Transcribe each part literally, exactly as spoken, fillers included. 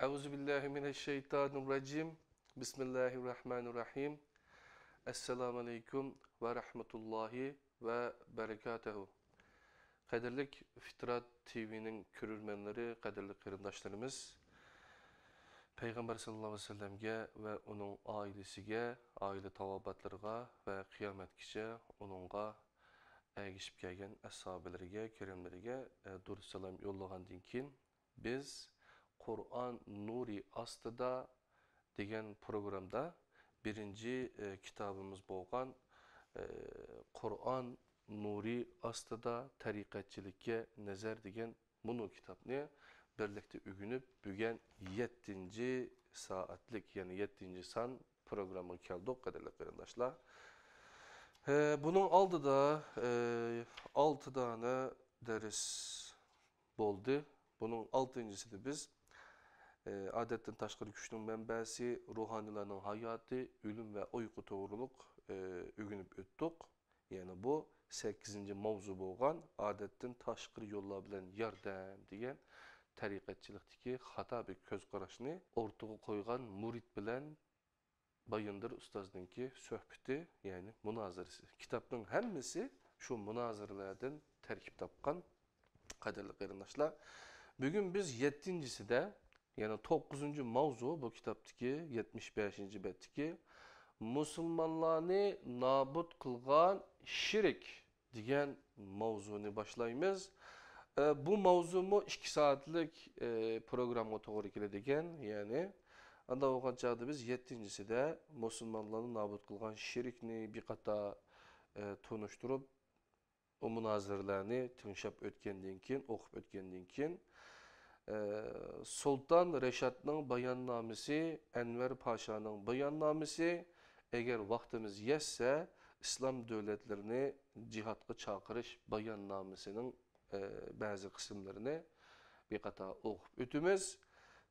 أعوذ بالله من الشيطان الرجيم. بسم الله الرحمن الرحيم. السلام عليكم ورحمة الله وبركاته. قەدىرلىك فىترات تىۋىنىڭ كۆرۈرمەنلىرى، قەدىرلىك قېرىنداشلىرىمىز، پەيغەمبەر ساللاللاھۇ ئەلەيھى ۋەسەللەمگە ۋە ئۇنىڭ ئائىلىسىگە، ئائىلە تاۋابىئاتلىرىغا ۋە قىيامەتكىچە ئۇنىڭغا ئەگىشىپ كەلگەن ئەسھابىلىرىگە، كېرەملىرىگە، ئە، دۇرۇت سالام يوللىغاندىن كېيىن، بىز «قۇرئان نۇرى ئاستىدا» دېگەن پروگرامدا بىرىنچى، ئە، كىتابىمىز بولغان، ئە، «قۇرئان نۇرى ئاستىدا تەرىقەتچىلىككە نەزەر» دېگەن مۇنۇ كىتابنى بىرلىكتە ئۆگىنىپ، بۈگۈن يەتتىنچى سائەتلىك، يەنى يەتتىنچى سان پروگراممىغا كەلدۇق، قەدىرلىك قېرىنداشلار. ئە، بۇنىڭ ئالدىدا، ئە، ئالتە دانە دەرس بولدى. بۇنىڭ ئالتىنچىسىدە بىز، ئە، ئادەتتىن تاشقىرى كۈچنىڭ مەنبەسى، روھانىيلارنىڭ ھاياتى، ئۆلۈم ۋە ئۇيقۇ توغرۇلۇق، ئە، ئۆگىنىپ ئۆتتۇق. يەنى بۇ سەككىزىنچى ماۋزۇ بولغان ئادەتتىن تاشقىرى يوللار بىلەن ياردەم دېگەن تەرىقەتچىلىكتىكى خاتا بىر كۆز قاراشنى ئورتىغا قويغان مۇرىت بىلەن بايىندىر ئۇستازنىڭكى سۆھبىتى، يەنى مۇنازىرىسى. كىتابنىڭ ھەممىسى شۇ مۇنازىرىلەردىن تەركىب تاپقان، قەدىرلىك قېرىنداشلار. بۈگۈن بىز يەتتىنچىسىدە، يەنى توققۇزىنچى ماۋزۇ، بۇ كىتابتىكى يەتمىش بەشىنچى بەتتىكى مۇسۇلمانلارنى نابۇت قىلغان شىرك دېگەن ماۋزۇنى باشلايمىز. ئە، بۇ ماۋزۇمۇ ئىككى سائەتلىك، ئە، پروگراممىغا توغرا كېلىدىكەن. يەنى، ئانداق بولغان چاغدا بىز يەتتىنچىسىدە مۇسۇلمانلارنى نابۇت قىلغان شىركنى بىر قاتار، ئە، تونۇشتۇرۇپ، ئۇ مۇنازىرىلەرنى تىڭشاپ ئۆتكەندىن كېيىن، ئوقۇپ ئۆتكەندىن كېيىن، ئە، سۇلتان رەشادنىڭ باياننامىسى، ئەنۋەر پاشانىڭ باياننامىسى، ئەگەر ۋاقتىمىز يەتسە، ئىسلام دۆلەتلىرىنى جىھادقا چاقىرىش باياننامىسىنىڭ، ئە، بەزى قىسىملىرىنى بىر قاتار ئوقۇپ ئۆتىمىز.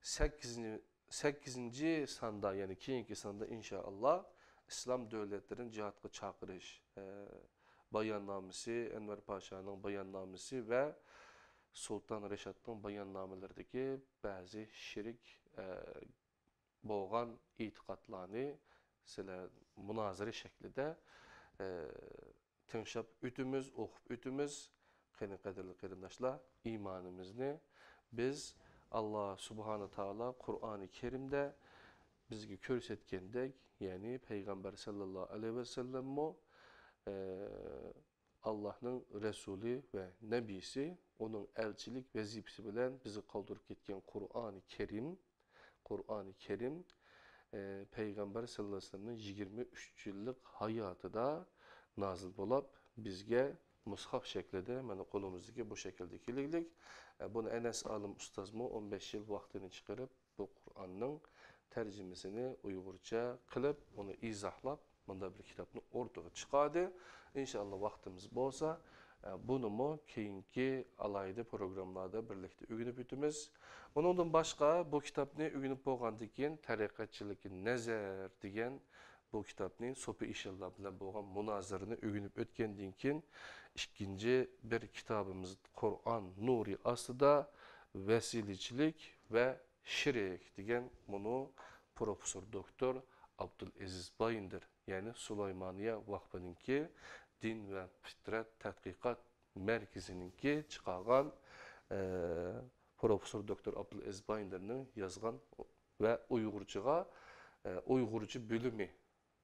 سەككىزىنچى، سەككىزىنچى ساندا، يەنى كېيىنكى ساندا ئىنشائاللا ئىسلام دۆلەتلىرىنى جىھادقا چاقىرىش، ئە، باياننامىسى، ئەنۋەر پاشانىڭ باياننامىسى ۋە سۇلتان رەشادنىڭ باياننامىلىرىدىكى بەزى شىرك، ئە، بولغان ئېتىقادلارنى سىلەر مۇنازىرە شەكلىدە، ئە، تىڭشاپ ئۆتىمىز، ئوقۇپ ئۆتىمىز. قېنى، قەدىرلىك قېرىنداشلار، ئىمانىمىزنى بىز، ئاللا سۇبھانە تائالا قۇرئانى كەرىمدە بىزگە كۆرسەتكەندەك، يەنى پەيغەمبەر سەللەللاھۇ ئەلەيھى ۋەسەللەممۇ، ئە، ئاللاھنىڭ رەسۇلى ۋە نەبىيسى، ئۇنىڭ ئەلچىلىك ۋەزىپىسى بىلەن بىزگە قالدۇرۇپ كەتكەن قۇرئانى كەرىم، قۇرئانى كەرىم، ئە، پەيغەمبەر سەللەللاھۇ ئەلەيھى ۋەسەللەمنىڭ يىگىرمە ئۈچ يىللىق ھاياتىدا نازىل بولاپ، بىزگە مۇسھاف شەكلىدە مانا قولىمىزدىكى بۇ شەكىلدە كېلىگلىك. ئە، بۇنى ئەنەس ئالىم ئۇستازمۇ ئون بەش يىل ۋاقتىنى چىقىرىپ، بۇ قۇرئاننىڭ تەرجىمىسىنى ئۇيغۇرچە قىلىپ، ئۇنى ئىزاھلاپ، مۇنداق بىر كىتابنى ئورتىغا چىقاردى. ئىنشائاللا، ۋاقتىمىز بولسا، ئە، بۇنىمۇ كېيىنكى ئالاھىدە پروگراممىلاردا بىرلىكتە ئۆگىنىپ ئۆتىمىز. ئۇنىڭدىن باشقا، بۇ كىتابنى ئۆگىنىپ بولغاندىن كېيىن، تەرىقەتچىلىككە نەزەر دېگەن بۇ كىتابنى سوپى ئىشانلار بىلەن بولغان مۇنازىرىنى ئۆگىنىپ ئۆتكەندىن كېيىن، ئىككىنچى بىر كىتابىمىز قۇرئان نۇرى ئاستىدا ۋەسىلىچىلىك ۋە شىرك دېگەن مۇنۇ پروفېسسور دوكتور ئابدۇلئەزىز بايىندىر، يەنى سۇلايمانىيە ۋاقپىنىڭكى دىن ۋە پىترەت تەتقىقات مەركىزىنىڭكى چىقارغان، ئە، پروفېسسور دوكتور ئابدۇلئەزىز بايىندىرنىڭ يازغان ۋە ئۇيغۇرچىغا، ئە، ئۇيغۇرچە بۆلۈمى،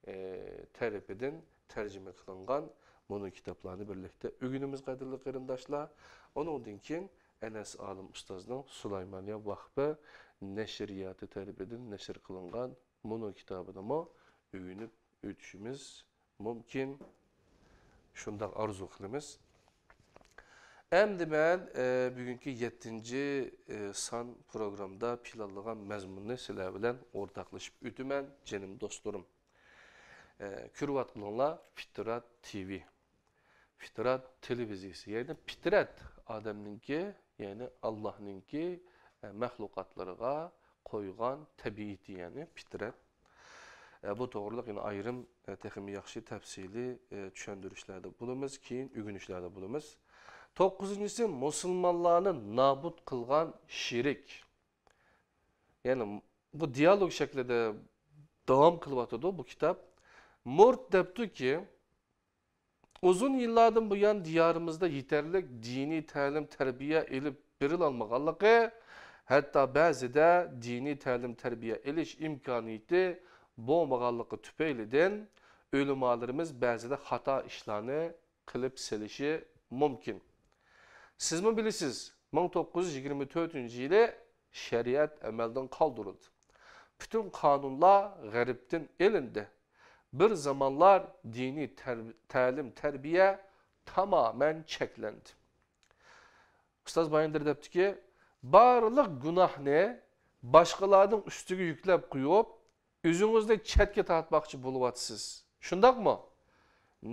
ئە، تەرىپىدىن تەرجىمە قىلىنغان مۇنۇ كىتابلارنى بىرلىكتە ئۆگىنىمىز، قەدىرلىك قېرىنداشلار. ئۇنىڭدىن كېيىن ئەنەس ئالىم ئۇستازنىڭ سۇلايمانىيە ۋاقپى نەشرىياتى تەرىپىدىن نەشر قىلىنغان مۇنۇ كىتابىنىمۇ ئۆگىنىپ ئۆتۈشىمىز مۇمكىن. شۇنداق ئارزۇ قىلىمىز. ئەمدى مەن، ئە، بۈگۈنكى يەتتىنچى، ئە، سان پروگرامدا پىلانلىغان مەزمۇننى سىلەر بىلەن ئورتاقلىشىپ ئۆتىمەن، جېنىم دوستلىرىم. ئە، كۆرۈۋاتقىنىڭلار فىترات تىۋى. فىترات تېلېۋىزىيىسى، يەنى پىترەت ئادەمنىڭكى، يەنى ئاللاھنىڭكى، ئە، مەخلۇقاتلىرىغا قويغان تەبىئىتى، يەنى پىترەت. ئە، بۇ توغرىلىق يەنە ئايرىم، ئە، تېخىمۇ ياخشى تەپسىلىي، ئە، چۈشەندۈرۈشلەردە بولىمىز، كېيىن ئۆگىنىشلەردە بولىمىز. توققۇزىنچىسى، مۇسۇلمانلارنى نابۇت قىلغان شىرك. يەنى بۇ دىيالوگ شەكلىدە داۋام قىلىۋاتىدۇ بۇ كىتاب. مورت دەپتۇكى، ئۇزۇن يىللاردىن بۇيان دىيارىمىزدا يېتەرلىك دىنىي تەلىم-تەربىيە ئېلىپ بېرىلالمىغانلىقى، ھەتتا بەزىدە دىنىي تەلىم-تەربىيە ئېلىش ئىمكانىيىتى بولمىغانلىقى تۈپەيلىدىن، ئۆلىمالىرىمىز بەزىدە خاتا ئىشلارنى قىلىپ سېلىشى مۇمكىن. سىزمۇ بىلىسىز، مىڭ توققۇز يۈز يىگىرمە تۆتىنچى يىلى شەرىئەت ئەمەلدىن قالدۇرۇلدى. پۈتۈن قانۇنلار غەربتىن ئېلىندى. بىر زامانلار دىنىي تەر-، تەلىم-تەربىيە تامامەن چەكلەندى. ئۇستاز بايىندىر دەپتىكى، بارلىق گۇناھنى باشقىلارنىڭ ئۈستىگە يۈكلەپ قويۇپ، ئۆزىڭىزنى چەتكە تارتماقچى بولۇۋاتىسىز. شۇنداقمۇ؟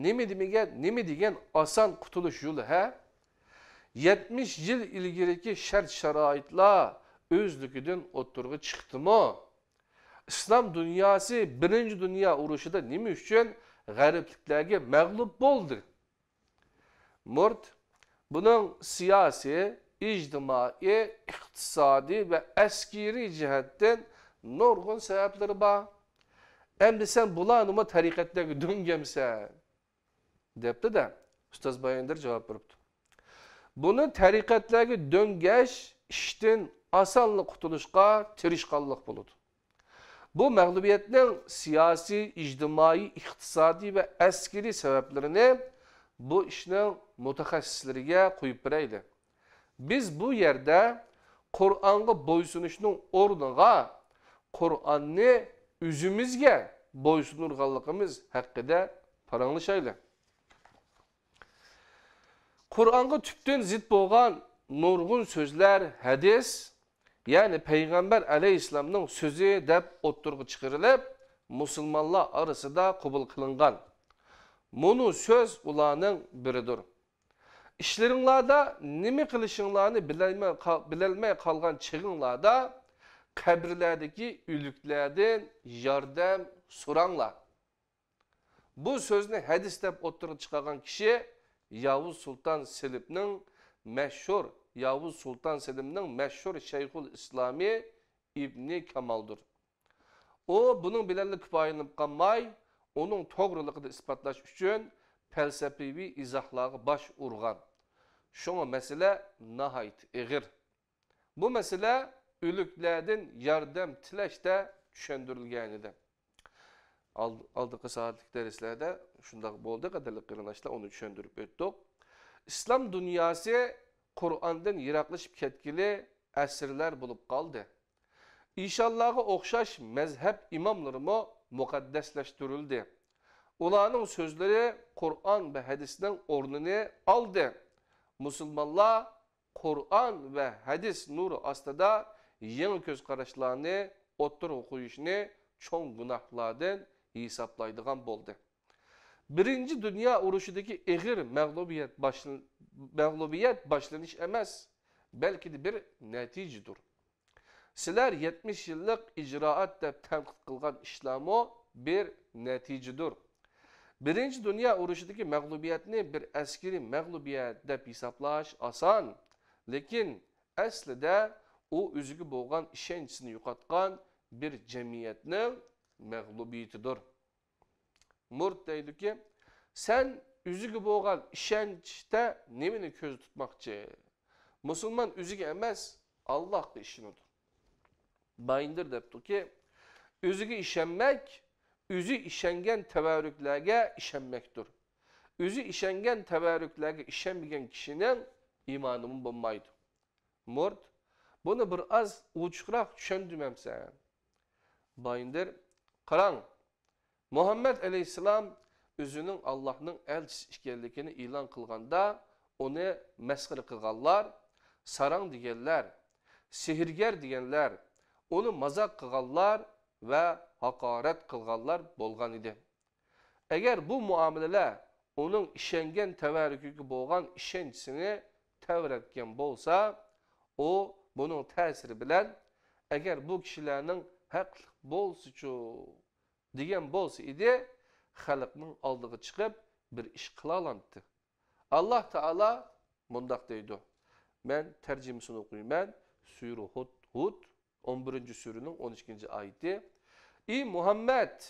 نېمە دېمىگەن، نېمە دېگەن ئاسان قۇتۇلۇش يولى، ھە؟ يەتمىش يىل ئىلگىرىكى شەرت-شارائىتلار ئۆزلۈكىدىن ئوتتۇرىغا چىقتىمۇ؟ ئىسلام دۇنياسى بىرىنچى دۇنيا ئۇرۇشىدا نېمە ئۈچۈن غەربلىكلەرگە مەغلۇپ بولدى؟ مورت بۇنىڭ سىياسىي، ئىجتىمائىي، ئىقتىسادىي ۋە ئەسكىرىي جەھەتتىن نۇرغۇن سەۋەبلىرى بار. ئەمدى سەن بۇلارنىمۇ تەرىقەتلەرگە دۆڭگەمسەن؟ دەپتۇ-دە، ئۇستاز بايىندىر جاۋاب بېرىپتۇ. بۇنى تەرىقەتلەرگە دۆڭگەش ئىشتىن ئاسانلا قۇتۇلۇشقا تىرىشقانلىق بولىدۇ. بۇ مەغلۇبىيەتنىڭ سىياسىي، ئىجتىمائىي، ئىقتىسادىي ۋە ئەسكىرىي سەۋەبلىرىنى بۇ ئىشنىڭ مۇتەخەسسىسلىرىگە قويۇپ بېرەيلى. بىز بۇ يەردە قۇرئانغا بويسۇنۇشنىڭ ئورنىغا قۇرئاننى ئۆزىمىزگە بويسۇندۇرغانلىقىمىز ھەققىدە پاراڭلىشايلى. قۇرئانغا تۈپتىن زىت بولغان نۇرغۇن سۆزلەر ھەدىس، يەنى پەيغەمبەر ئەلەيھىسسالامنىڭ سۆزى دەپ ئوتتۇرىغا چىقىرىلىپ، مۇسۇلمانلار ئارىسىدا قوبۇل قىلىنغان. مۇنۇ سۆز ئۇلارنىڭ بىرىدۇر. ئىشلىرىڭلاردا نېمە قىلىشىڭلارنى بىلەلمەي قا-، بىلەلمەي قالغان چېغىڭلاردا قەبرىلەردىكى ئۆلۈكلەردىن ياردەم سوراڭلار. بۇ سۆزنى ھەدىس دەپ ئوتتۇرىغا چىقارغان كىشى ياۋۇز سۇلتان سېلىمنىڭ مەشھۇر، ياۋۇز سۇلتان سېلىمنىڭ مەشھۇر شەيخۇل ئىسلامى ئىبنى كامالدۇر. ئۇ بۇنىڭ بىلەنلا كۇپايىلىنىپ قالماي، ئۇنىڭ توغرىلىقىنى ئىسپاتلاش ئۈچۈن پەلسەپىۋى ئىزاھلارغا باش ئۇرغان. شۇڭا مەسىلە ناھايىتى ئېغىر. بۇ مەسىلە ئۆلۈكلەردىن ياردەم تىلەشتە چۈشەندۈرۈلگەنىدى. ئالد-، ئالدىنقى سائەتلىك دەرسلەردە شۇنداق بولدى، قەدىرلىك قېرىنداشلار، ئۇنى چۈشەندۈرۈپ ئۆتتۇق. ئىسلام دۇنياسى قۇرئاندىن يىراقلىشىپ كەتكىلى ئەسىرلەر بولۇپ قالدى. ئىشانلارغا ئوخشاش مەزھەپ ئىماملىرىمۇ مۇقەددەسلەشتۈرۈلدى. ئۇلارنىڭ سۆزلىرى قۇرئان ۋە ھەدىسنىڭ ئورنىنى ئالدى. مۇسۇلمانلار قۇرئان ۋە ھەدىس نۇرى ئاستىدا يېڭى كۆز قاراشلارنى ئوتتۇرىغا قويۇشنى چوڭ گۇناھلاردىن ھېسابلايدىغان بولدى. بىرىنچى دۇنيا ئۇرۇشىدىكى ئېغىر مەغلۇبىيەت باشل-، مەغلۇبىيەت باشلىنىش ئەمەس، بەلكى بىر نەتىجىدۇر. سىلەر يەتمىش يىللىق ئىجرائات دەپ تەنقىد قىلغان ئىشلارمۇ بىر نەتىجىدۇر. بىرىنچى دۇنيا ئۇرۇشىدىكى مەغلۇبىيەتنى بىر ئەسكىرىي مەغلۇبىيەت دەپ ھېسابلاش ئاسان، لېكىن ئەسلىدە ئۇ ئۆزىگە بولغان ئىشەنچىسىنى يوقاتقان بىر جەمئىيەتنىڭ مەغلۇبىيىتىدۇر. مورت دەيدۇكى، سەن ئۆزىگە بولغان ئىشەنچتە نېمىنى كۆزدە تۇتماقچى؟ مۇسۇلمان ئۆزىگە ئەمەس، ئاللاھقا ئىشىنىدۇ. بايىندىر دەپتۇكى، ئۆزىگە ئىشەنمەك، ئۆزى ئىشەنگەن تەۋەررۈكلەرگە ئىشەنمەكتۇر. ئۆزى ئىشەنگەن تەۋەررۈكلەرگە ئىشەنمىگەن كىشىنىڭ ئىمانىمۇ بولمايدۇ. مورت، بۇنى بىر ئاز ئوچۇقراق چۈشەندۈرمەمسەن؟ بايىندىر، قاراڭ، مۇھەممەد ئەلەيھىسسالام ئۆزىنىڭ ئاللاھنىڭ ئەلچىسى ئىكەنلىكىنى ئېلان قىلغاندا، ئۇنى مەسخىرە قىلغانلار، ساراڭ دېگەنلەر، سېھىرگەر دېگەنلەر، ئۇنى مازاق قىلغانلار ۋە ھاقارەت قىلغانلار بولغان ئىدى. ئەگەر بۇ مۇئامىلىلەر ئۇنىڭ ئىشەنگەن تەۋەررۈكىگە بولغان ئىشەنچىسىنى تەۋرەتكەن بولسا، ئۇ بۇنىڭ تەسىرى بىلەن، ئەگەر بۇ كىشىلەرنىڭ ھەقلىق بولسىچۇ دېگەن بولسا ئىدى، خەلقنىڭ ئالدىغا چىقىپ بىر ئىش قىلالامتى؟ ئاللاھ تائالا مۇنداق دەيدۇ، مەن تەرجىمىسىنى ئوقۇيمەن، سۈرە ھۇد، ھۇد ئون بىرىنچى سۈرىنىڭ ئون ئىككىنچى ئايىتى. ئى مۇھەممەد،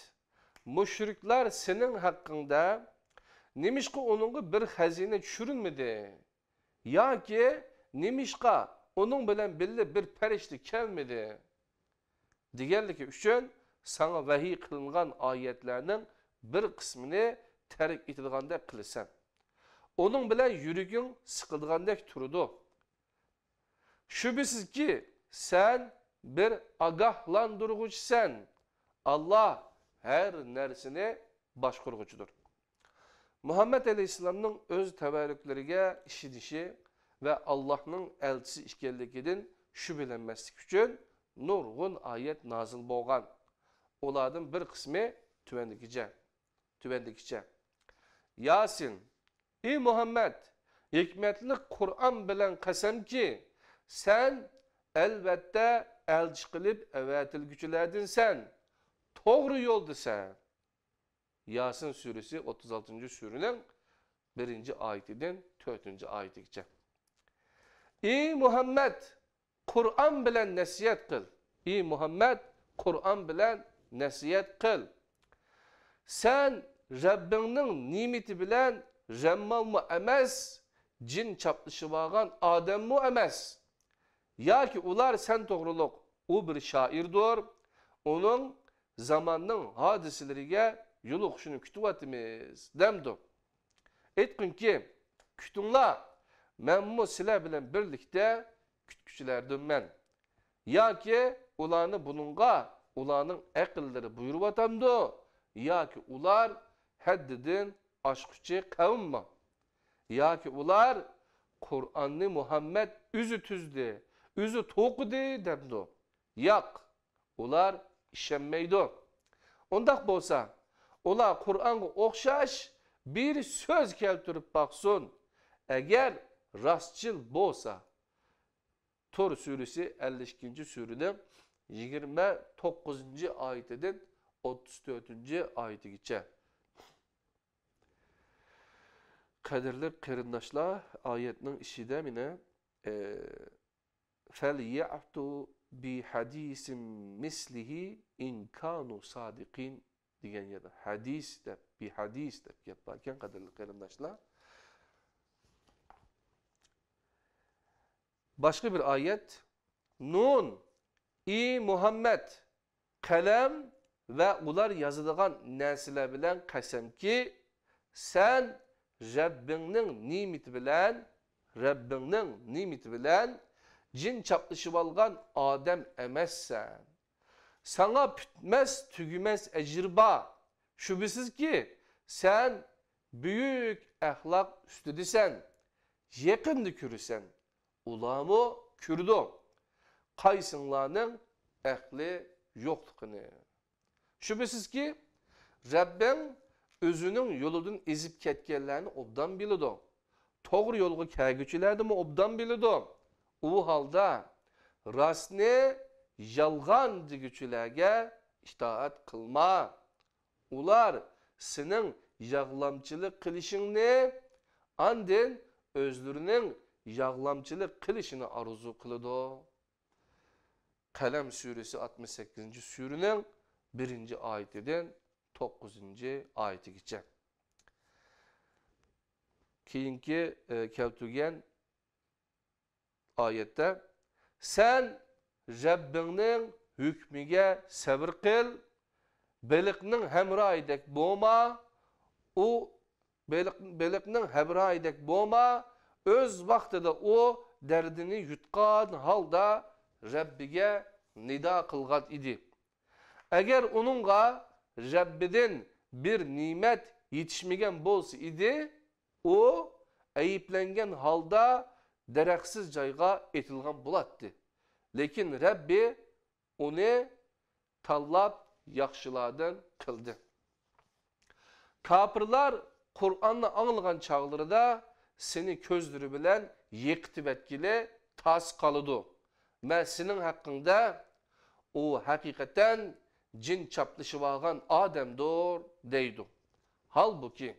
مۇشرىكلار سېنىڭ ھەققىڭدە نېمىشقا ئۇنىڭغا بىر خەزىنە چۈشۈرۈلمىدى؟ ياكى نېمىشقا ئۇنىڭ بىلەن بىللە بىر پەرىشتە كەلمىدى؟ دېگەنلىكى ئۈچۈن ساڭا ۋەھىي قىلىنغان ئايەتلەرنىڭ بىر قىسمىنى تەرك ئېتىدىغاندەك قىلىسەن. ئۇنىڭ بىلەن يۈرىكىڭ سىقىلىدىغاندەك تۇرىدۇ. شۈبھىسىزكى، سەن بىر ئاگاھلاندۇرغۇچىسەن. ئاللا ھەر نەرسىنى باشقۇرغۇچىدۇر. مۇھەممەد ئەلەيھىسسالامنىڭ ئۆز تەۋەللۇكلىرىگە ئىشىنىشى ۋە ئاللاھنىڭ ئەلچىسى ئىكەنلىكىدىن شۈبھىلەنمەسلىك ئۈچۈن نۇرغۇن ئايەت نازىل بولغان. ئۇلاردىن بىر قىسمى تۆۋەندىكىچە، تۆۋەندىكىچە. ياسىن، ئى مۇھەممەد، ھېكمەتلىك قۇرئان بىلەن قەسەمكى، سەن ئەلۋەتتە ئەلچى قىلىپ ئەۋەتىلگۈچىلەردىنسەن، توغرا يولدىسەن. ياسىن سۈرىسى ئوتتۇز ئالتىنچى سۈرىنىڭ بىرىنچى ئايىتىدىن تۆتىنچى ئايىتىگىچە. ئى مۇھەممەد، قۇرئان بىلەن نەسىھەت قىل. ئى مۇھەممەد، قۇرئان بىلەن نەسىھەت قىل. سەن رەببىڭنىڭ نېمىتى بىلەن رەممالمۇ ئەمەس، جىن چاپلىشىۋالغان ئادەممۇ ئەمەس. ياكى ئۇلار سەن توغرۇلۇق، ئۇ بىر شائىردۇر، ئۇنىڭ زاماننىڭ ھادىسىلىرىگە يولۇقۇشىنى كۈتۈۋاتىمىز، دەمدۇ؟ ئېيتقىنكى، كۈتۈڭلار، مەنمۇ سىلەر بىلەن بىرلىكتە كۈتكۈچىلەردىنمەن. ياكى ئۇلارنى بۇنىڭغا ئۇلارنىڭ ئەقىللىرى بۇيرۇۋاتامدۇ؟ ياكى ئۇلار ھەددىدىن ئاشقۇچى قەۋممۇ؟ ياكى ئۇلار قۇرئاننى مۇھەممەد ئۆزى تۈزدى، ئۆزى توقۇدى دەمدۇ؟ ياق، ئۇلار ئىشەنمەيدۇ. ئۇنداق بولسا، ئۇلار قۇرئانغا ئوخشاش بىر سۆز كەلتۈرۈپ باقسۇن، ئەگەر راستچىل بولسا. تۇر سۈرىسى ئەللىك ئىككىنچى سۈرىنىڭ يىگىرمە توققۇزىنچى ئايىتىدىن ئوتتۇز تۆتىنچى ئايىتىگىچە. قەدىرلىك قېرىنداشلار، ئايەتنىڭ ئىچىدە مانا، ئە، فەليەئتۇ بىھەدىسىم مىسلىھى ئىن كانۇ سادىقىن دېگەن يەردە ھەدىس دەپ، بىھەدىس دەپ گەپ باركەن، قەدىرلىك قېرىنداشلار. باشقا بىر ئايەت. نۇن، ئى مۇھەممەد، قەلەم ۋە ئۇلار يازىدىغان نەرسىلەر بىلەن قەسەمكى، سەن رەببىڭنىڭ نېمىتى بىلەن، رەببىڭنىڭ نېمىتى بىلەن جىن چاپلىشىۋالغان ئادەم ئەمەسسەن. ساڭا پۈتمەس، تۈگىمەس ئەجىر بار. شۈبھىسىزكى، سەن بۈيۈك ئەخلاق ئۈستىدىسەن، يېقىندا كۆرىسەن. ئۇلارمۇ كۆرىدۇ قايسىڭلارنىڭ ئەقلى يوقلۇقىنى. شۈبھىسىزكى، رەببىڭ ئۆزىنىڭ يولىدىن ئېزىپ كەتكەنلەرنى ئوبدان بىلىدۇ. توغرا يولغا كەلگۈچىلەرنىمۇ ئوبدان بىلىدۇ. ئۇ ھالدا راستنى يالغان دېگۈچىلەرگە ئىتائەت قىلما. ئۇلار سېنىڭ ياغلامچىلىق قىلىشىڭنى، ئاندىن ئۆزلىرىنىڭ ياغلامچىلىق قىلىشىنى ئارزۇ قىلىدۇ. قەلەم سۈرىسى ئاتمىش سەككىزىنچى سۈرىنىڭ بىرىنچى ئايىتىدىن توققۇزىنچى ئايىتىگىچە. كېيىنكى، ئە، كەلتۈرگەن ئايەتتە، سەن رەببىڭنىڭ ھۆكمىگە سەۋر قىل، بېلىقنىڭ ھەمراھىدەك بولما، ئۇ بېلىق، بېلىقنىڭ ھەمراھىدەك بولما، ئۆز ۋاقتىدا ئۇ دەردىنى يۇتقان ھالدا رەببىگە نىدا قىلغان ئىدى. ئەگەر ئۇنىڭغا رەببىدىن بىر نېمەت يېتىشمىگەن بولسا ئىدى، ئۇ ئەيىبلەنگەن ھالدا دەرەخسىز جايغا ئېتىلغان بولاتتى. لېكىن رەببى ئۇنى تاللاپ ياخشىلاردىن قىلدى. كاپىرلار قۇرئاننى ئاڭلىغان چاغلىرىدا سېنى كۆزلىرى بىلەن يىقىتىۋەتكىلى تاس قالىدۇ. مەن سېنىڭ ھەققىڭدە، ئۇ ھەقىقەتەن جىن چاپلىشىۋالغان ئادەمدۇر، دەيدۇ. ھالبۇكى،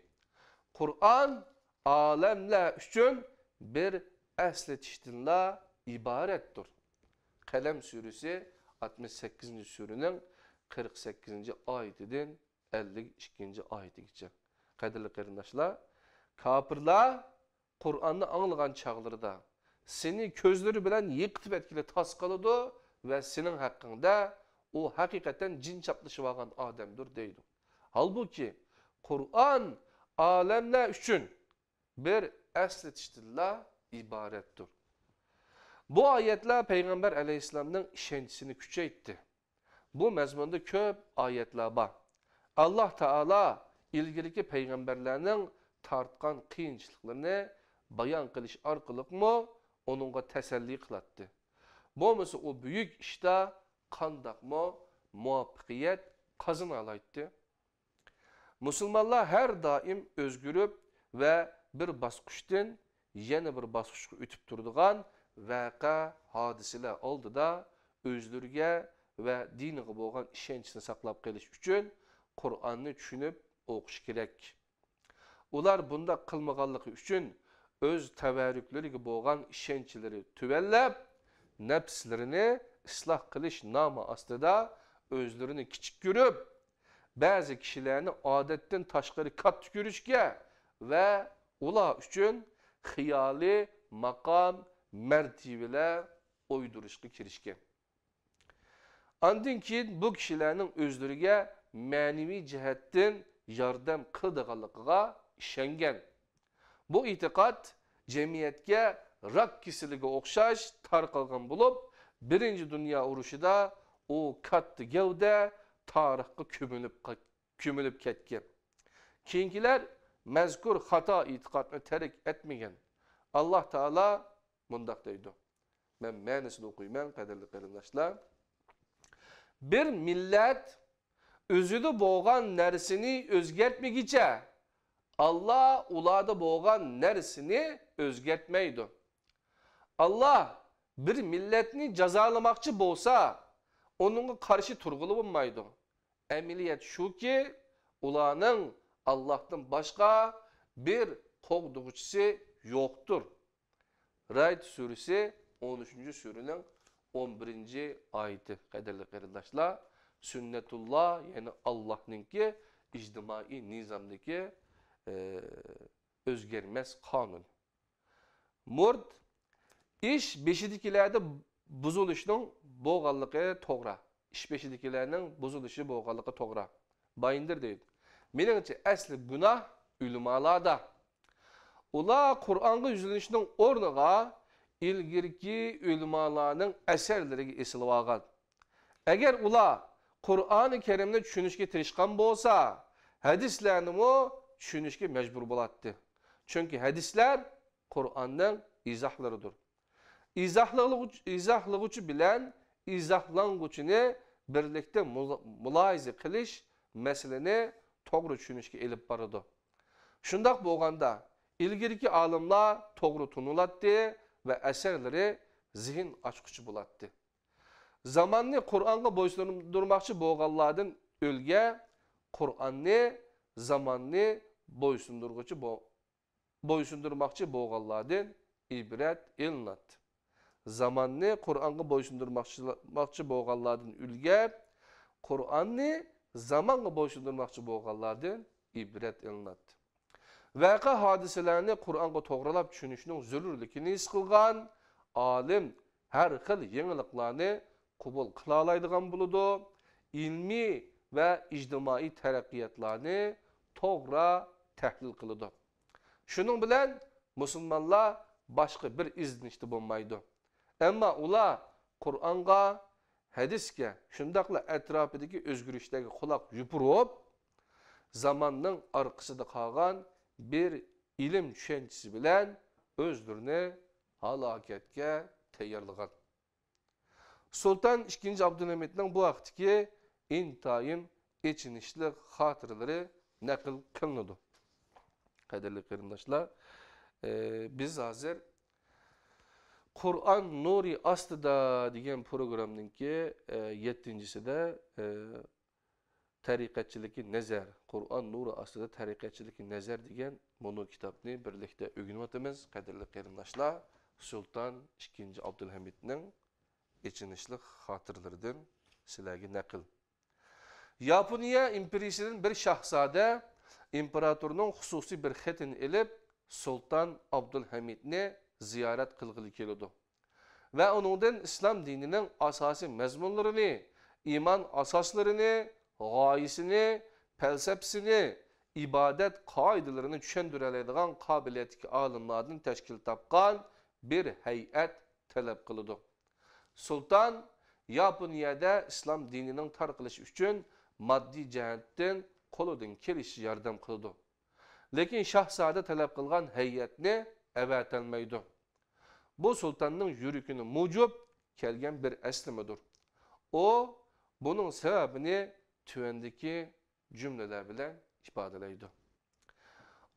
قۇرئان ئالەملەر ئۈچۈن بىر ئەسلىتىشتىنلا ئىبارەتتۇر. قەلەم سۈرىسى ئاتمىش سەككىزىنچى سۈرىنىڭ قىرىق سەككىزىنچى ئايىتىدىن ئەللىك ئىككىنچى ئايىتىگىچە. قەدىرلىك قېرىنداشلار، كاپىرلار قۇرئاننى ئاڭلىغان چاغلىرىدا، سېنى كۆزلىرى بىلەن يىقىتىپ ئەتكىلى تاس قالىدۇ ۋە سېنىڭ ھەققىڭدە، ئۇ ھەقىقەتەن جىن چاپلىشىۋالغان ئادەمدۇر، دەيدۇ. ھالبۇكى، قۇرئان ئالەملەر ئۈچۈن بىر ئەسلىتىشتىنلا ئىبارەتتۇر. بۇ ئايەتلەر پەيغەمبەر ئەلەيھىسسالامنىڭ ئىشەنچىسىنى كۈچەيتتى. بۇ مەزمۇندا كۆپ ئايەتلەر بار. ئاللاھ تائالا ئىلگىرىكى پەيغەمبەرلەرنىڭ تارتقان قىيىنچىلىقلىرىنى بايان قىلىش ئارقىلىقمۇ ئۇنىڭغا تەسەللى قىلاتتى. بولمىسا ئۇ بۈيۈك ئىشتا قانداقمۇ مۇۋەپپەقىيەت قازىنالايتتى؟ مۇسۇلمانلار ھەر دائىم ئۆزگىرىپ ۋە بىر باسقۇچتىن يەنە بىر باسقۇچقا ئۆتۈپ تۇرىدىغان ۋەقە، ھادىسىلەر ئالدىدا ئۆزلىرىگە ۋە دىنىغا بولغان ئىشەنچىنى ساقلاپ قېلىش ئۈچۈن قۇرئاننى چۈشىنىپ ئوقۇشى كېرەك. ئۇلار بۇنداق قىلمىغانلىقى ئۈچۈن ئۆز تەۋەررۈكلىرىگە بولغان ئىشەنچلىرى تۆۋەنلەپ، نەپسلىرىنى ئىسلاھ قىلىش نامى ئاستىدا ئۆزلىرىنى كىچىك كۆرۈپ، بەزى كىشىلەرنى ئادەتتىن تاشقىرى كاتتا كۆرۈشكە ۋە ئۇلار ئۈچۈن خىيالىي ماقام، مەرتىۋىلەر ئويدۇرۇشقا كىرىشكەن. ئاندىن كېيىن بۇ كىشىلەرنىڭ ئۆزلىرىگە مەنىۋى جەھەتتىن ياردەم قىلىدىغانلىقىغا ئىشەنگەن. بۇ ئېتىقاد جەمئىيەتكە راك كېسىلىگە ئوخشاش تارقالغان بولۇپ، بىرىنچى دۇنيا ئۇرۇشىدا ئۇ كاتتا گەۋدە تارىخقا كۆمۈلۈپ، كۆمۈلۈپ كەتكەن. كېيىنكىلەر مەزكۇر خاتا ئېتىقادنى تەرك ئەتمىگەن. ئاللاھ تائالا مۇنداق دەيدۇ. مەن مەنىسىنى ئوقۇيمەن، قەدىرلىك قېرىنداشلار. بىر مىللەت ئۆزىدە بولغان نەرسىنى ئۆزگەرتمىگۈچە، ئاللاھ ئۇلاردا بولغان نەرسىنى ئۆزگەرتمەيدۇ. ئاللاھ بىر مىللەتنى جازالىماقچى بولسا، ئۇنىڭغا قارشى تۇرغىلى بولمايدۇ. ئەمەلىيەت شۇكى، ئۇلارنىڭ ئاللاھتىن باشقا بىر قوغدىغۇچىسى يوقتۇر. رەئد سۈرىسى، ئون ئۈچىنچى سۈرىنىڭ ئون بىرىنچى ئايىتى، قەدىرلىك قېرىنداشلار. سۈننەتۇللا، يەنى ئاللاھنىڭكى ئىجتىمائىي نىزامدىكى، ئى، ئۆزگەرمەس قانۇن. مۇرد، ئىش بېشىدىكىلەردە بۇزۇلۇشنىڭ بولغانلىقى توغرا. ئىش بېشىدىكىلەرنىڭ بۇزۇلۇشى بولغانلىقى توغرا. بايىندىر دەيدۇ. مېنىڭچە، ئەسلى گۇناھ ئۆلىمالاردا. ئۇلار قۇرئانغا يۈزلىنىشنىڭ ئورنىغا ئىلگىرىكى ئۆلىمالارنىڭ ئەسەرلىرىگە ئېسىلىۋالغان. ئەگەر ئۇلار قۇرئانى كەرىمنى چۈشىنىشكە تىرىشقان بولسا، ھەدىسلەرنىمۇ چۈشىنىشكە مەجبۇر بولاتتى. چۈنكى ھەدىسلەر قۇرئاننىڭ ئىزاھلىرىدۇر. ئىزاھلىغۇچ-، ئىزاھلىغۇچى بىلەن ئىزاھلانغۇچىنى بىرلىكتە مۇلا-، مۇلاھىزە قىلىش مەسىلىنى توغرا چۈشىنىشكە ئېلىپ بارىدۇ. شۇنداق بولغاندا، ئىلگىرىكى ئالىملار توغرا تونۇلاتتى ۋە ئەسەرلىرى زېھىن ئاچقۇچى بولاتتى. زاماننى قۇرئانغا بويسۇندۇرماقچى بولغانلاردىن ئۆلگە، قۇرئاننى زاماننى بويسۇندۇرغۇچى بو-، بويسۇندۇرماقچى بولغانلاردىن ئىبرەت ئېلىناتتى. زاماننى قۇرئانغا بويسۇندۇرماقچى، ماقچى بولغانلاردىن ئۈلگە، قۇرئاننى زامانغا بويسۇندۇرماقچى بولغانلاردىن ئىبرەت ئېلىناتتى. ۋەقە ھادىسىلەرنى قۇرئانغا توغرىلاپ چۈشىنىشنىڭ زۆرۈرلۈكىنى ھېس قىلغان ئالىم ھەر خىل يېڭىلىقلارنى قوبۇل قىلالايدىغان بولىدۇ، ئىلمىي ۋە ئىجتىمائىي تەرەققىياتلارنى توغرا تەھلىل قىلىدۇ. شۇنىڭ بىلەن مۇسۇلمانلار باشقا بىر ئىزدىنىشتە بولمايدۇ. ئەمما ئۇلار قۇرئانغا، ھەدىسكە، شۇنداقلا ئەتراپىدىكى ئۆزگىرىشلەرگە قۇلاق يوپۇرۇپ، زاماننىڭ ئارقىسىدا قالغان بىر ئىلىم چۈشەنچىسى بىلەن ئۆزلىرىنى ھالاكەتكە تەييارلىغان. سۇلتان ئىككىنچى ئابدۇلھەمىدنىڭ بۇ ھەقتىكى ئىنتايىن ئېچىنىشلىق خاتىرىلىرى نەقىل قىلىنىدۇ. قەدىرلىك قېرىنداشلار، ئى، بىز ھازىر «قۇرئان نۇرى ئاستىدا» دېگەن پروگراممىنىڭكى، ئى، يەتتىنچىسىدە، ئى، «تەرىقەتچىلىكى نەزەر»، «قۇرئان نۇرى ئاستىدا تەرىقەتچىلىكى نەزەر» دېگەن مۇنۇ كىتابنى بىرلىكتە ئۆگىنىۋاتىمىز، قەدىرلىك قېرىنداشلار. سۇلتان ئىككىنچى ئابدۇلھەمىدنىڭ ئېچىنىشلىق خاتىرىلىرىدىن سىلەرگە نەقىل. ياپونىيە ئىمپېرىيىسىدىن بىر شاھزادە ئىمپېراتورنىڭ خۇسۇسىي بىر خېتىنى ئېلىپ، سۇلتان ئابدۇلھەمىدنى زىيارەت قىلغىلى كېلىدۇ ۋە ئۇنىڭدىن ئىسلام دىنىنىڭ ئاساسىي مەزمۇنلىرىنى، ئىمان ئاساسلىرىنى، غايىسىنى، پەلسەپىسىنى، ئىبادەت قائىدىلىرىنى چۈشەندۈرەلەيدىغان قابىلىيەتتىكى ئالىملاردىن تەشكىل تاپقان بىر ھەيئەت تەلەپ قىلىدۇ. سۇلتان ياپونىيەدە ئىسلام دىنىنىڭ تارقىلىشى ئۈچۈن ماددىي جەھەتتىن قولىدىن كېلىشىچە ياردەم قىلىدۇ. لېكىن شاھزادە تەلەپ قىلغان ھەيئەتنى ئەۋەتەلمەيدۇ. بۇ سۇلتاننىڭ يۈرىكىنى مۇجۇپ كەلگەن بىر ئەسلىمىدۇر. ئۇ بۇنىڭ سەۋەبىنى تۆۋەندىكى جۈملىلەر بىلەن ئىپادىلەيدۇ.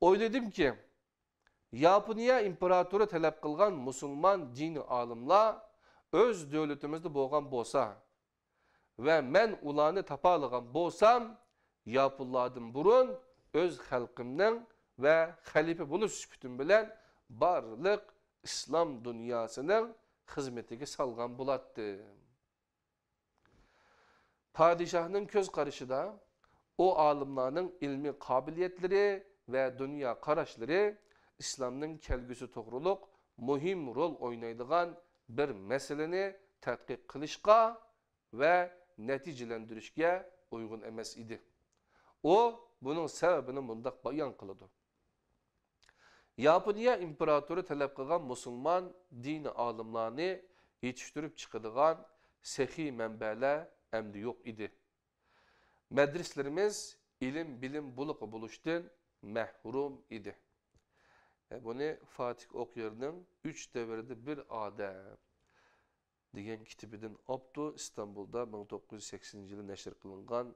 ئويلىدىمكى، ياپونىيە ئىمپېراتورى تەلەپ قىلغان مۇسۇلمان دىنىي ئالىملار ئۆز دۆلىتىمىزدە بولغان بولسا ۋە مەن ئۇلارنى تاپالىغان بولسام، ياپونلاردىن بۇرۇن ئۆز خەلقىمنىڭ ۋە خەلىپە بولۇش سۈپىتىم بىلەن بارلىق ئىسلام دۇنياسىنىڭ خىزمىتىگە سالغان بولاتتىم. پادىشاھنىڭ كۆز قارىشىدا، ئۇ ئالىملارنىڭ ئىلمىي قابىلىيەتلىرى ۋە دۇنيا قاراشلىرى ئىسلامنىڭ كەلگۈسى توغرۇلۇق مۇھىم رول ئوينايدىغان بىر مەسىلىنى تەتقىق قىلىشقا ۋە نەتىجىلەندۈرۈشكە ئۇيغۇن ئەمەس ئىدى. ئۇ بۇنىڭ سەۋەبىنى مۇنداق بايان قىلىدۇ. ياپونىيە ئىمپېراتورى تەلەپ قىلغان مۇسۇلمان دىنىي ئالىملارنى يېتىشتۈرۈپ چىقىدىغان سېخىي مەنبەلەر ئەمدى يوق ئىدى. مەدرىسىلىرىمىز ئىلىم-بىلىم بۇلىقى بولۇشتىن مەھرۇم ئىدى. بۇنى فاتىھ ئوقيېرنىڭ ئۈچ دەۋردە بىر ئادەم دېگەن كىتىپىدىن ئاپتۇ. ئىستانبۇلدا مىڭ توققۇز يۈز سەكسىنىنچى يىلى نەشر قىلىنغان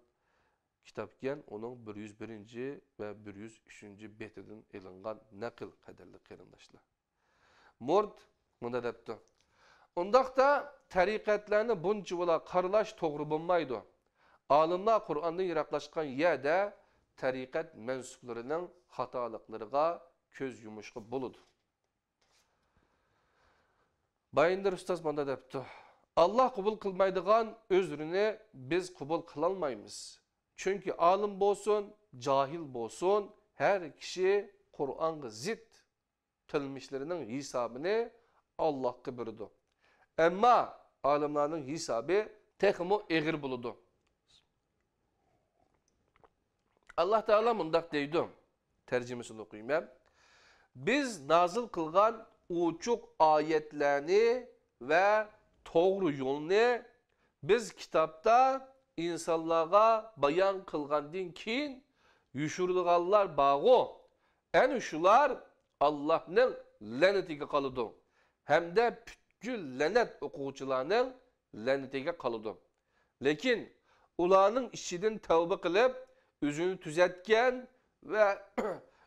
كىتابكەن، ئۇنىڭ بىر يۈز بىرىنچى ۋە بىر يۈز ئۈچىنچى بېتىدىن ئېلىنغان نەقىل، قەدىرلىك قېرىنداشلار. مورد مۇنداق دەپتۇ: «ئۇنداقتا تەرىقەتلەرنى بۇنچىۋالا قارىلاش توغرا بولمايدۇ. ئالىملار قۇرئاندىن يىراقلاشقان يەردە تەرىقەت مەنسۇپلىرىنىڭ خاتالىقلىرىغا كۆز يۇمۇشقا بولىدۇ.» بايىندىر ئۇستاز مۇنداق دەپتۇ: «ئاللا قوبۇل قىلمايدىغان ئۆزرىنى بىز قوبۇل قىلالمايمىز. چۈنكى ئالىم بولسۇن، جاھىل بولسۇن، ھەر كىشى قۇرئانغا زىت قىلمىشلىرىنىڭ ھېسابىنى ئاللاھقا بېرىدۇ. ئەمما ئالىملارنىڭ ھېسابى تېخىمۇ ئېغىر بولىدۇ.» ئاللا تائالا مۇنداق دەيدۇ، تەرجىمىسىنى ئوقۇيمەن: «بىز نازىل قىلغان ئوچۇق ئايەتلەرنى ۋە توغرا يولنى بىز كىتابتا ئىنسانلارغا بايان قىلغاندىن كېيىن يوشۇرىدىغانلار بارغۇ، ئەنە شۇلار ئاللاھنىڭ لەنىتىگە قالىدۇ ھەمدە پۈتكۈل لەنەت ئوقۇغۇچىلارنىڭ لەنىتىگە قالىدۇ. لېكىن ئۇلارنىڭ ئىچىدىن تەۋبە قىلىپ، ئۆزىنى تۈزەتكەن ۋە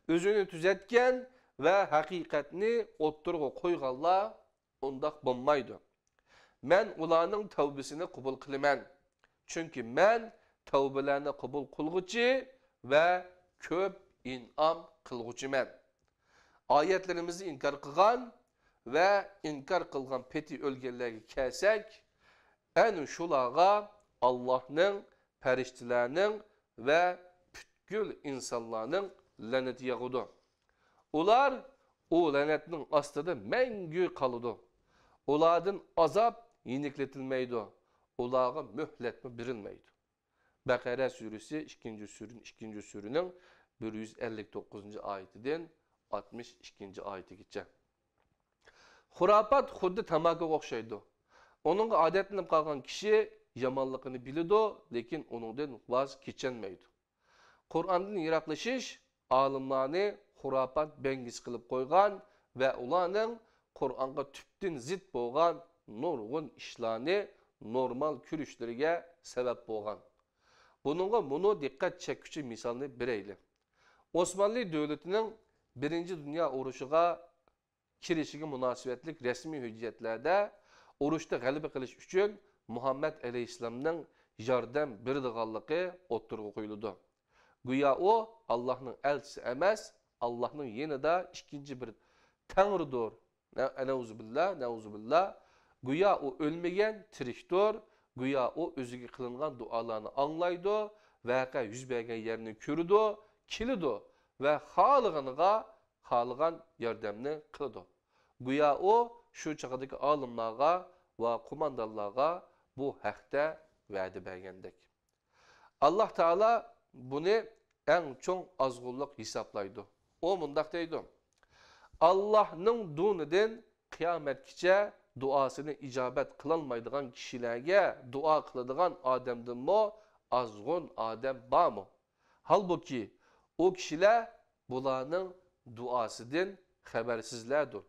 ئۆزىنى تۈزەتكەن ۋە ھەقىقەتنى ئوتتۇرىغا قويغانلار ئۇنداق بولمايدۇ. مەن ئۇلارنىڭ تەۋبىسىنى قوبۇل قىلىمەن. چۈنكى مەن تەۋبىلەرنى قوبۇل قىلغۇچى ۋە كۆپ ئىنئام قىلغۇچىمەن. ئايەتلىرىمىزنى ئىنكار قىلغان ۋە ئىنكار قىلغان پېتى ئۆلگەنلەرگە كەلسەك، ئەنە شۇلارغا ئاللاھنىڭ، پەرىشتىلەرنىڭ ۋە پۈتكۈل ئىنسانلارنىڭ لەنىتى ياغىدۇ. ئۇلار ئۇ لەنەتنىڭ ئاستىدا مەڭگۈ قالىدۇ. ئۇلاردىن ئازاب يېنىكلىتىلمەيدۇ. ئۇلارغا مۆھلەتمۇ بېرىلمەيدۇ.» بەقەرە سۈرىسى، ئىككىنچى سۈرە، ئىككىنچى سۈرىنىڭ بىر يۈز ئەللىك توققۇزىنچى ئايىتىدىن ئاتمىش ئىككىنچى ئايىتىگىچە. خۇراپات خۇددى تاماكىغا ئوخشايدۇ. ئۇنىڭغا ئادەتلىنىپ قالغان كىشى يامانلىقىنى بىلىدۇ، لېكىن ئۇنىڭدىن ۋاز كېچەلمەيدۇ. قۇرئاندىن يىراقلىشىش ئالىملارنى خۇراپات بەڭگىسى قىلىپ قويغان ۋە ئۇلارنىڭ قۇرئانغا تۈپتىن زىت بولغان نۇرغۇن ئىشلارنى نورمال كۆرۈشلىرىگە سەۋەب بولغان. بۇنىڭغا مۇنۇ دىققەت چەككۈچى مىسالنى بېرەيلى. ئوسمانلى دۆلىتىنىڭ بىرىنچى دۇنيا ئۇرۇشىغا كىرىشىگە مۇناسىۋەتلىك رەسمىي ھۆججەتلەردە ئۇرۇشتا غەلىبە قىلىش ئۈچۈن مۇھەممەد ئەلەيھىسسالامنىڭ ياردەم بېرىدىغانلىقى ئوتتۇرىغا قويۇلىدۇ. گويا ئۇ ئاللاھنىڭ ئەلچىسى ئەمەس، ئاللاھنىڭ يېنىدا ئىككىنچى بىر تەڭرىدۇر. نە-، نەئۇزۇبىللا، نەئۇزۇبىللا. گويا ئۇ ئۆلمىگەن، تىرىكتۇر. گويا ئۇ ئۆزىگە قىلىنغان دۇئالارنى ئاڭلايدۇ، ۋەقە يۈز بەرگەن يەرنى كۆرىدۇ، كېلىدۇ ۋە خالىغىنىغا خالىغان ياردەمنى قىلىدۇ. گويا ئۇ شۇ چاغدىكى ئالىملارغا ۋە قوماندانلارغا بۇ ھەقتە ۋەدە بەرگەندەك. ئاللاھ تائالا بۇنى ئەڭ چوڭ ئازغۇنلۇق ھېسابلايدۇ. ئۇ مۇنداق دەيدۇ: «ئاللاھنىڭ دۇنىدىن قىيامەتكىچە دۇئاسىنى ئىجابەت قىلالمايدىغان كىشىلەرگە دۇئا قىلىدىغان ئادەمدىنمۇ ئازغۇن ئادەم بارمۇ؟ ھالبۇكى، ئۇ كىشىلەر بۇلارنىڭ دۇئاسىدىن خەۋەرسىزلەردۇر.»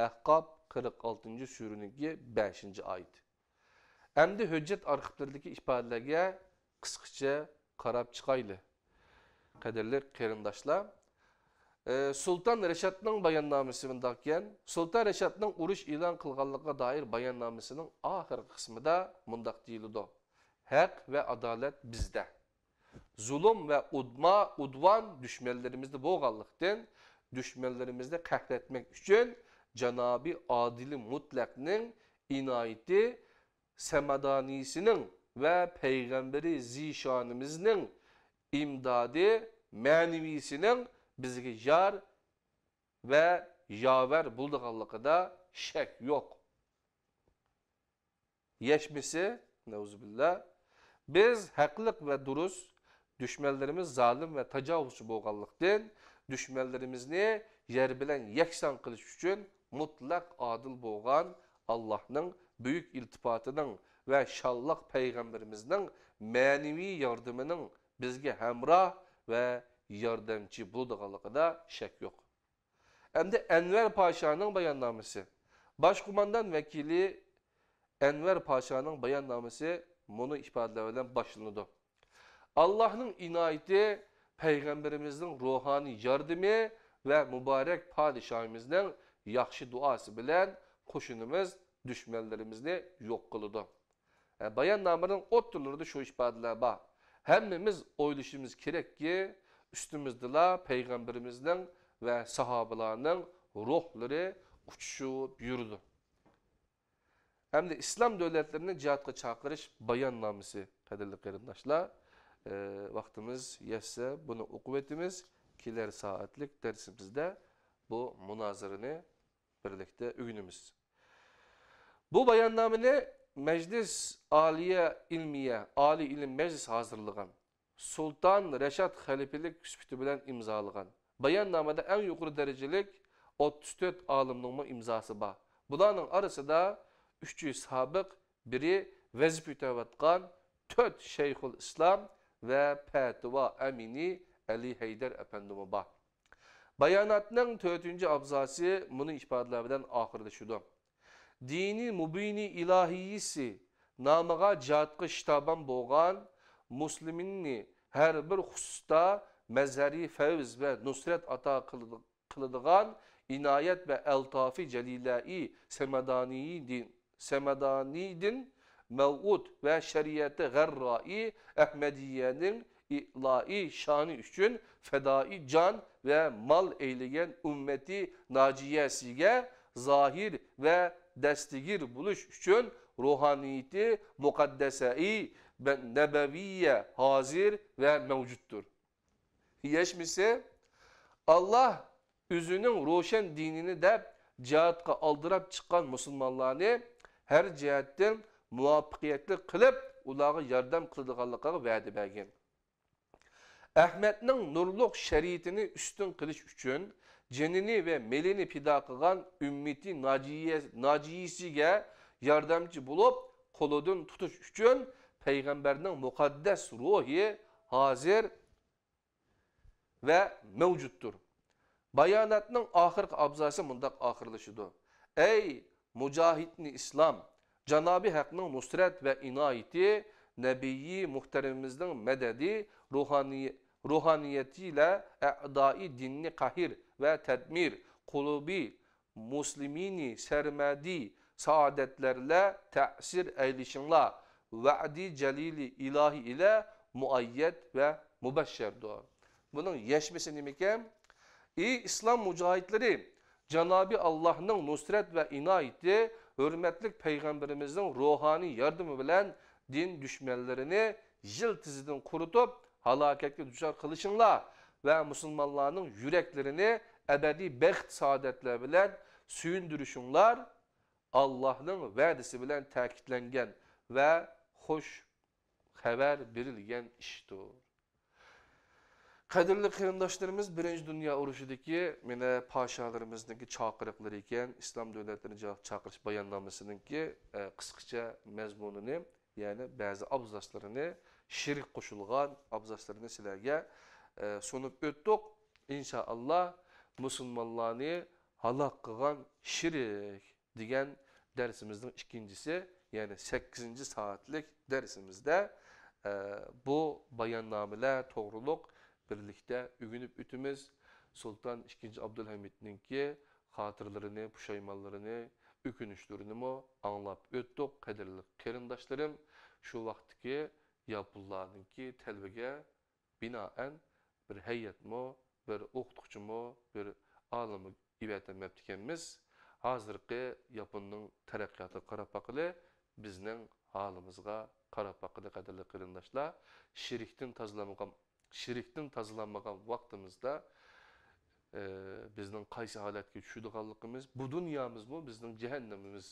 ئەھقاپ قىرىق ئالتىنچى سۈرىنىڭكى بەشىنچى ئايىتى. ئەمدى ھۆججەت ئارخىپلىرىدىكى ئىپادىلەرگە قىسقىچە قاراپ چىقايلى، قەدىرلىك قېرىنداشلار. ئى، سۇلتان رەشادنىڭ باياننامىسى مۇنداقكەن. سۇلتان رەشادنىڭ ئۇرۇش ئېلان قىلغانلىقىغا دائىر باياننامىسىنىڭ ئاخىرقى قىسمىدا مۇنداق دېيىلىدۇ: «ھەق ۋە ئادالەت بىزدە. زۇلۇم ۋە ئۇدما-، ئۇدۋان دۈشمەنلىرىمىزدە بولغانلىقتىن، دۈشمەنلىرىمىزنى قەھرەتمەك ئۈچۈن جانابى ئادىلى مۇتلەقنىڭ ئىنايىتى سەمەدانىسىنىڭ ۋە پەيغەمبىرى زىشانىمىزنىڭ ئىمدادى مەنىۋىسىنىڭ بىزگە يار ۋە ياۋەر بولىدىغانلىقىدا شەك يوق.» يەشمىسى، نەئۇزۇبىللا، بىز ھەقلىق ۋە دۇرۇس، دۈشمەنلىرىمىز زالىم ۋە تاجاۋۇزچى بولغانلىقتىن، دۈشمەنلىرىمىزنى يەر بىلەن يەكسان قىلىش ئۈچۈن مۇتلەق ئادىل بولغان ئاللاھنىڭ بۈيۈك ئىلتىپاتىنىڭ ۋە شانلىق پەيغەمبىرىمىزنىڭ مەنىۋى ياردىمىنىڭ بىزگە ھەمراھ ۋە ياردەمچى بولىدىغانلىقىدا شەك يوق. ئەمدى ئەنۋەر پاشانىڭ باياننامىسى. باش قوماندان ۋەكىلى ئەنۋەر پاشانىڭ باياننامىسى مۇنۇ ئىپادىلەر بىلەن باشلىنىدۇ: «ئاللاھنىڭ ئىنايىتى، پەيغەمبىرىمىزنىڭ روھانىي ياردىمى ۋە مۇبارەك پادىشاھىمىزنىڭ ياخشى دۇئاسى بىلەن قوشۇنىمىز دۈشمەنلىرىمىزنى يوق قىلىدۇ.» ھە، باياننامىنىڭ ئوتتۇرىلىرىدا شۇ ئىپادىلەر بار. ھەممىمىز ئويلىشىمىز كېرەككى، ئۈستىمىزدىلا پەيغەمبىرىمىزنىڭ ۋە ساھابىلارنىڭ روھلىرى ئۇچۇشۇپ يۈرىدۇ. ئەمدى ئىسلام دۆلەتلىرىنى جىھادقا چاقىرىش باياننامىسى، قەدىرلىك قېرىنداشلار. ئى، ۋاقتىمىز يەتسە، بۇنى ئوقۇۋېتىمىز. كېلەر سائەتلىك دەرسىمىزدە بۇ مۇنازىرىنى بىرلىكتە ئۆگىنىمىز. بۇ باياننامىنى مەجلىس ئالىيە ئىلمىيە، ئالىي ئىلىم مەجلىسى ھازىرلىغان. سۇلتان رەشاد خەلىپىلىك سۈپىتى بىلەن ئىمزالىغان. باياننامىدا ئەڭ يۇقىرى دەرىجىلىك ئوتتۇز تۆت ئالىمنىڭمۇ ئىمزاسى بار. بۇلارنىڭ ئارىسىدا ئۈچى سابىق، بىرى ۋەزىپە ئۆتەۋاتقان تۆت شەيخۇل ئىسلام ۋە پەتىۋا ئەمىنى ئەلى ھەيدەر ئەپەندىمۇ بار. باياناتنىڭ تۆتىنچى ئابزاسى مۇنۇ ئىپادىلەر بىلەن ئاخىرلىشىدۇ: «دىنى مۇبىنى ئىلاھىيسى نامىغا جىھادقا شىتابان بولغان مۇسلىمىننى ھەر بىر خۇسۇستا مەزھەرىي فەۋز ۋە نۇسرەت ئاتا قىلىدىغان قىلىدىغان ئىنايەت ۋە ئەلتافى جەلىلەئى سەمەدانىيدىن، سەمەدانىدىن مەۋئۇد ۋە شەرىئەتى غەررائى ئەھمەدىيەنىڭ ئىلائى شانى ئۈچۈن فەدائىي جان ۋە مال ئەيلىگەن ئۈممىتى ناجىيەسىگە زاھىر ۋە دەستىگىر بولۇش ئۈچۈن روھانىيىتى مۇقەددەسەئى نەبەۋىيە ھازىر ۋە مەۋجۇتتۇر.» يەشمىسى، ئاللاھ ئۆزىنىڭ روشەن دىنىنى دەپ جىھادقا ئالدىراپ چىققان مۇسۇلمانلارنى ھەر جەھەتتىن مۇۋەپپەقىيەتلىك قىلىپ، ئۇلارغا ياردەم قىلىدىغانلىقىغا ۋەدە بەرگەن. ئەھمەدنىڭ نۇرلۇق شەرىئىتىنى ئۈستۈن قىلىش ئۈچۈن جېنىنى ۋە مېلىنى پىدا قىلغان ئۈممىتى ناجىيە-، ناجىيىسىگە ياردەمچى بولۇپ، قولىدىن تۇتۇش ئۈچۈن پەيغەمبەرنىڭ مۇقەددەس روھى ھازىر ۋە مەۋجۇتتۇر. باياناتنىڭ ئاخىرقى ئابزاسى مۇنداق ئاخىرلىشىدۇ: «ئەي مۇجاھىدنى ئىسلام! جانابى ھەقنىڭ نۇسرەت ۋە ئىنايىتى، نەبىيى مۇھتەرىمىمىزنىڭ مەدەدى، روھانىي-، روھانىيىتى ئىلە ئەئدائى دىننى قەھر ۋە تەدمىر، قۇلۇبى مۇسلىمىنى سەرمەدى سائادەتلەرلە تەسىر ئەيلىشىڭلار، ۋەئدى جەلىلى ئىلاھى ئىلە مۇئەييەد ۋە مۇبەششەردۇر.» بۇنىڭ يەشمىسى نېمىكەن؟ ئى ئىسلام مۇجاھىدلىرى! جانابى ئاللاھنىڭ نۇسرەت ۋە ئىنايىتى، ھۆرمەتلىك پەيغەمبىرىمىزنىڭ روھانىي ياردىمى بىلەن دىن دۈشمەنلىرىنى يىلتىزىدىن قۇرۇتۇپ، ھالاكەتكە دۇچار قىلىشىڭلار ۋە مۇسۇلمانلارنىڭ يۈرەكلىرىنى ئەبەدىي بەخت-سائادەتلەر بىلەن سۆيۈندۈرۈشۈڭلار ئاللاھنىڭ ۋەدىسى بىلەن تەكىتلەنگەن ۋە خۇش خەۋەر بېرىلگەن ئىشتۇر. قەدىرلىك قېرىنداشلىرىمىز، بىرىنچى دۇنيا ئۇرۇشىدىكى مانا پاشالىرىمىزنىڭكى چاقىرىقلىرى ئىكەن، ئىسلام دۆلەتلىرىنى چا-، چاقىرىش باياننامىسىنىڭكى، ئە، قىسقىچە مەزمۇنىنى، يەنى بەزى ئابزاسلىرىنى، شېرىك قوشۇلغان ئابزاسلىرىنى سىلەرگە، ئە، سۇنۇپ ئۆتتۇق. ئىنشائاللا، مۇسۇلمانلارنى ھالاك قىلغان شېرىك دېگەن دەرسىمىزنىڭ ئىككىنچىسى، يەنى سەككىزىنچى سائەتلىك دەرسىمىزدە، ئە، بۇ باياننامىلەر توغرۇلۇق بىرلىكتە ئۆگىنىپ ئۆتىمىز. سۇلتان ئىككىنچى ئابدۇلھەمىدنىڭكى خاتىرىلىرىنى، پۇشايمانلىرىنى، ئۆكۈنۈشلىرىنىمۇ ئاڭلاپ ئۆتتۇق، قەدىرلىك قېرىنداشلىرىم. شۇ ۋاقىتتىكى ياپونلارنىڭكى تەلۋىگە بىنائەن بىر ھەيئەتمۇ، بىر ئوقۇتقۇچىمۇ، بىر ئالىممۇ ئېۋەتەلمەپتىكەنمىز. ھازىرقى ياپوننىڭ تەرەققىياتىغا قاراپ باقىلى، بىزنىڭ ھالىمىزغا قاراپ باقىلى، قەدىرلىك قېرىنداشلار. شېرىكتىن تازىلانمىغان، شېرىكتىن تازىلانمىغان ۋاقتىمىزدا، ئى، بىزنىڭ قايسى ھالەتكە چۈشىدىغانلىقىمىز، بۇ دۇنيامىزمۇ بىزنىڭ جەھەننىمىمىز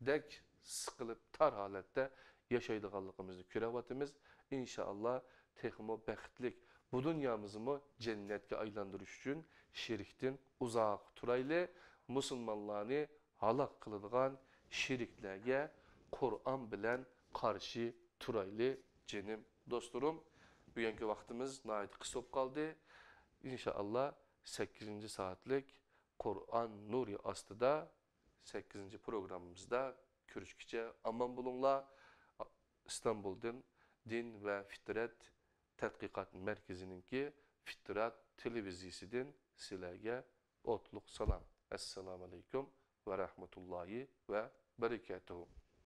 دەك سىقىلىپ، تار ھالەتتە ياشايدىغانلىقىمىزنى كۆرۈۋاتىمىز. ئىنشائاللا، تېخىمۇ بەختلىك، بۇ دۇنيامىزمۇ جەننەتكە ئايلاندۇرۇش ئۈچۈن شېرىكتىن ئۇزاق تۇرايلى. مۇسۇلمانلارنى ھالاك قىلىدىغان شېرىكلەرگە قۇرئان بىلەن قارشى تۇرايلى، جېنىم دوستلىرىم. بۈگۈنكى ۋاقتىمىز ناھايىتى قىس بولۇپ قالدى. ئىنشائاللا، سەككىزىنچى سائەتلىك قۇرئان نۇرى ئاستىدا سەككىزىنچى پروگراممىمىزدا كۆرۈشكىچە ئامان بولۇڭلار. ئىستانبۇلدىن دىن ۋە فىترەت تەتقىقات مەركىزىنىڭكى فىترەت تېلېۋىزىيىسىدىن سىلەرگە ئوتلۇق سالام. ئەسسالامۇ ئەلەيكۇم ۋە رەھمەتۇللاھى ۋە بەرىكاتۇھۇ.